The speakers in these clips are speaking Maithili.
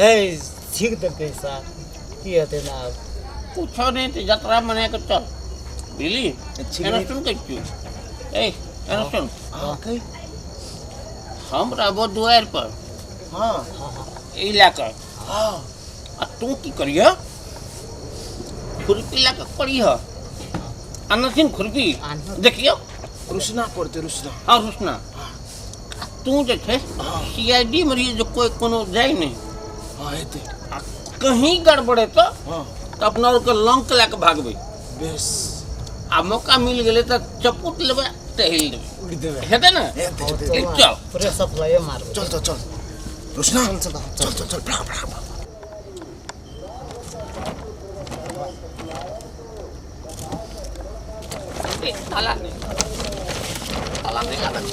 हे छीक देलकै सार की हेतै ने आब कुछो नहि तऽ जतरा मना कऽ चल बुझली एना सुन कहै छियौ ए एना सुन हँ कहि हम रहबो दुआरि पर हँ ई लए कऽ हँ आ तू की करिह खुरपी लए कऽ करिह आ नथिन खुरपी देखियौ रुसना पड़तै रुसना हाँ रुसना आ तू जे छै सी I D मे रहियै जे कोइ कोनो जाइ नहि हँ हेतै आ कहीं गड़बड़े तऽ हँ तऽ अपना आरके लंक लए कऽ भागबै बेस आ मौका मिल गेलै तऽ चपूत लेबै टहलि देबै उड़ि देबै हेतै ने हेतै हेतै एक चल पूरे सप्लाइए मारबै चल चल चल रोशना चल चल चल चल चल बड़ा बड़ा बड़ा ए, ताला नहि ताला नहि लागल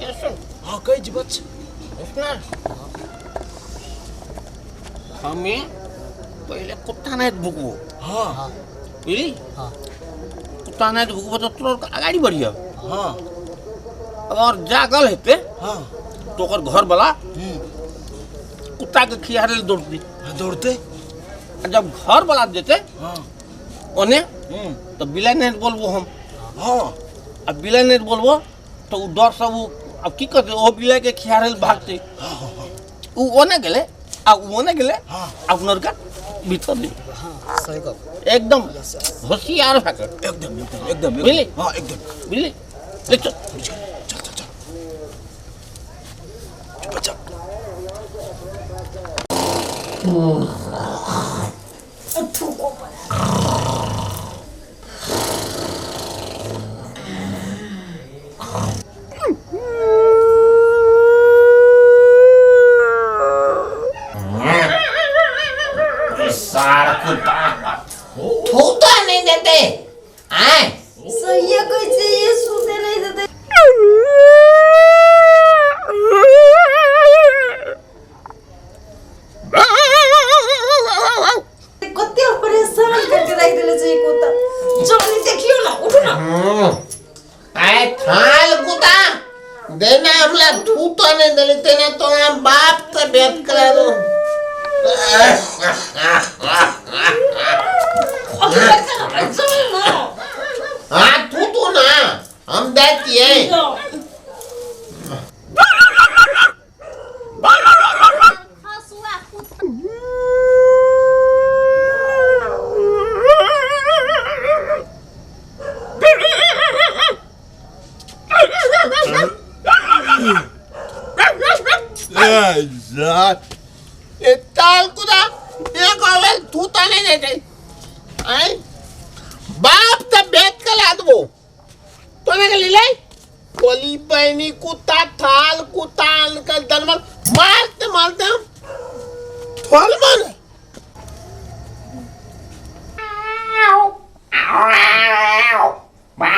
ए, सुन हँ कहै छी बच रुकना हमें पहिले कुत्ता नहीं भुकबो हँ बुझली हाँ। कुत्ता नहीं भुकबो तो तुरंत अगाड़ी बढ़िया हँ और जागल हेते हँ तो ओकर घर वाला कुत्ता के खियारे ले दौड़ती हाँ, दौड़ते आ जब घर वाला जेते हाँ ओने तो बिलाइ नहीं बोलबो हम हाँ आ बिलाइ नहीं बोलबो तो उ डर से उ अब की करते ओ बिलाइ के खियारे ले भागते उ ओने गेले आ उ ओने गेले हाँ। अपना के भीतर ले हाँ सही गप एकदम होशियार भए कऽ एकदम एकदम एकदम बुझली? हाँ एकदम बुझली ले चल चल चल चल चुप चाप सार कुत्ता थूता नहीं देते आए सही कहै छै ये सुते नहि देतै कते परेशान करके राखि देले छै ई कुत्ता जल्दी देखियौ ना उठू ना आए थाल कुत्ता देना हमला थूता नहीं देले तेना तोरा बाप से भेंट करा दो अभी बच्चा चल ना हाँ थू तू ना हम देती है जाओ। ए ताल कुदा एक अवेल थूता नहीं देते आए बाप से भेंट करा दो तोने के लिए कोली बहनी कुत्ता थाल कुत्ता का दलमल मारते मारते हम थोल मन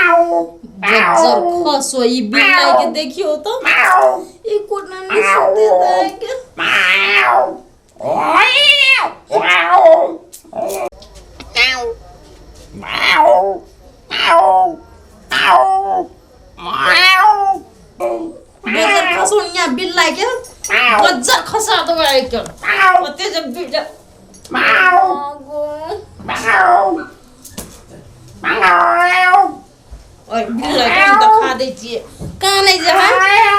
जर खसो ई बिल्ला के देखियो तो ई कोना नहीं सुते है के बजर खसो यहाँ बिल्ला के बजर खसा दो आई के ओते जब बिल्ला और बिल्ला के हम देखा दै छियै कानै जे है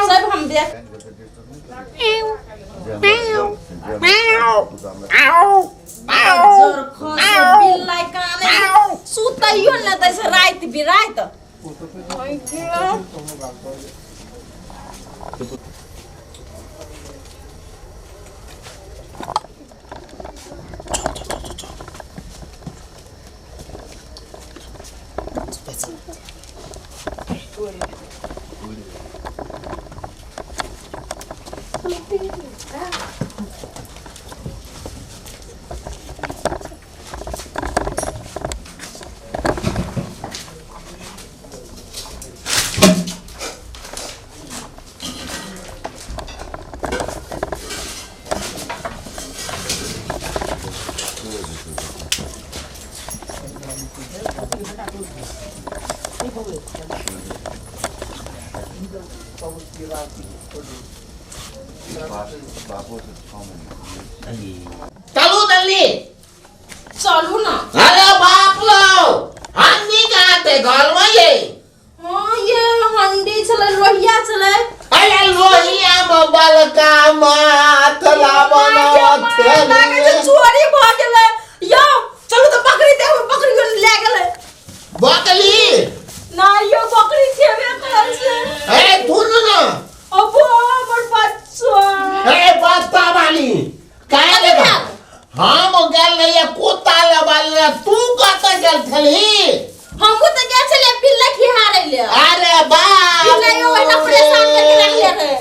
सब हम देख बजर खसो बिल्ला कानै सुतैयो न दै छै राति बिराति चलू जल्दी। चलू ना। अरे बाप लो हंडी कहाँ थे घर में ये? हाँ ये हंडी छलै, लोहिया छलै। अरे लोहिया में बलका माथ लाबन। लागै छै चोरी भऽ गेलै। यौ चलू तऽ बकरी देखू, बकरी के लए गेलै। बकली ना यौ, बकरी छेबे करै छै। अरे सुन ना। अबो हमर बच्चा। अरे बच्चा वाली काहे देखा हम गेल रहिए कुत्ता लबाल, तू कतऽ गेल छलही? हमहूँ तऽ गेल छलियै बिल्ला खिहारै ले। अरे बाप बिल्ला ओहिना परेशान करके रखले रहे।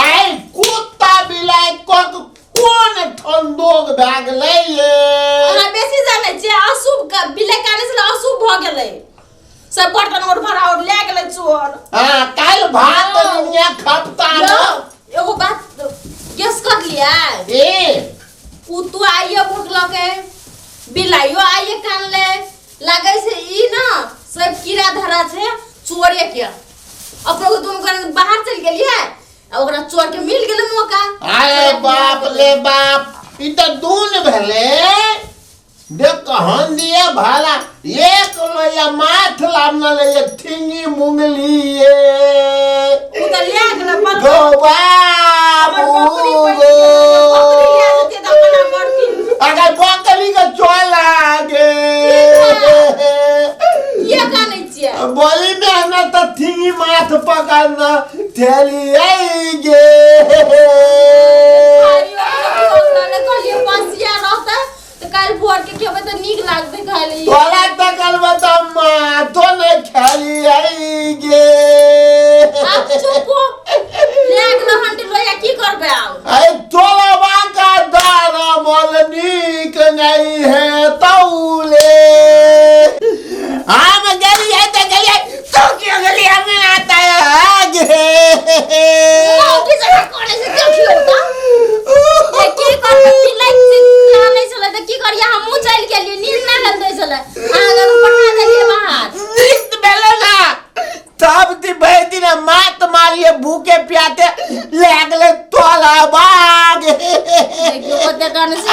आइ कुत्ता बिलाइ कक कोन ठंडोग भए गेलै ये? अहाँ बेसी जानै छियै। अशुभ बिल्ला काने छलै, अशुभ भऽ गेलै। सब बर्तन और भरा और लए गेलै चोर। हाँ, काल्हि भात दुनिया खपता न। यौ, एगो बात गेस कर लियै। ए कुत्तो आइए भुकलकै, बिलाइयो आइए कानले। लागै छै ई ना सब कीड़ा धरा छै चोरे के। अपनो के दुनू गोरे बाहर चलि गेलियै आ ओकरा चोर के मिल गेलै मौका। अरे बाप ले बाप, ई तऽ दून भेलै। देख कहन दिए भाला एक लोया माथ लामना ले ठिंगी मुंगली ये। उ तऽ लए गेलै बकरी। गोबा हमर बकरी पड़ि गेलै, बकरी लए जेतै तऽ अपना बड़की। अगर बकरी के चोल आगे। किया कानै छियै? बोली मेहनत तऽ ठिंगी माथ पकड़ना थैली आई गे। कहलियै बसिया रहतै तऽ काल्हि भोर के खेबै तऽ नीक लागतै खाय लए। तोरा तकल बतम्मा तो नहीं खेली आई गे। आब चुप हो। लए गेलै हंडी लोहिया, की करबै आब? अरे तोलवा का दाना मोल नीक नहीं है तौले। हम गेलिए तऽ गेलिए, तू क्यों गेली? हमें आता है आगे। मौगी जकाँ करै छै, देखियौ तऽ। ये की करबै, बिलाइ कानै छलै तऽ की करियै, हमहूँ चलि गेलियै। नींद नहि भेल दै छलै, अहाँ के पठा देलियै बाहर। नीक भेलै ना, तब दी भरि दिन मात मारिए भूखे प्याते, लए गेलै तोला बाग। देखियौ कते कानै छै।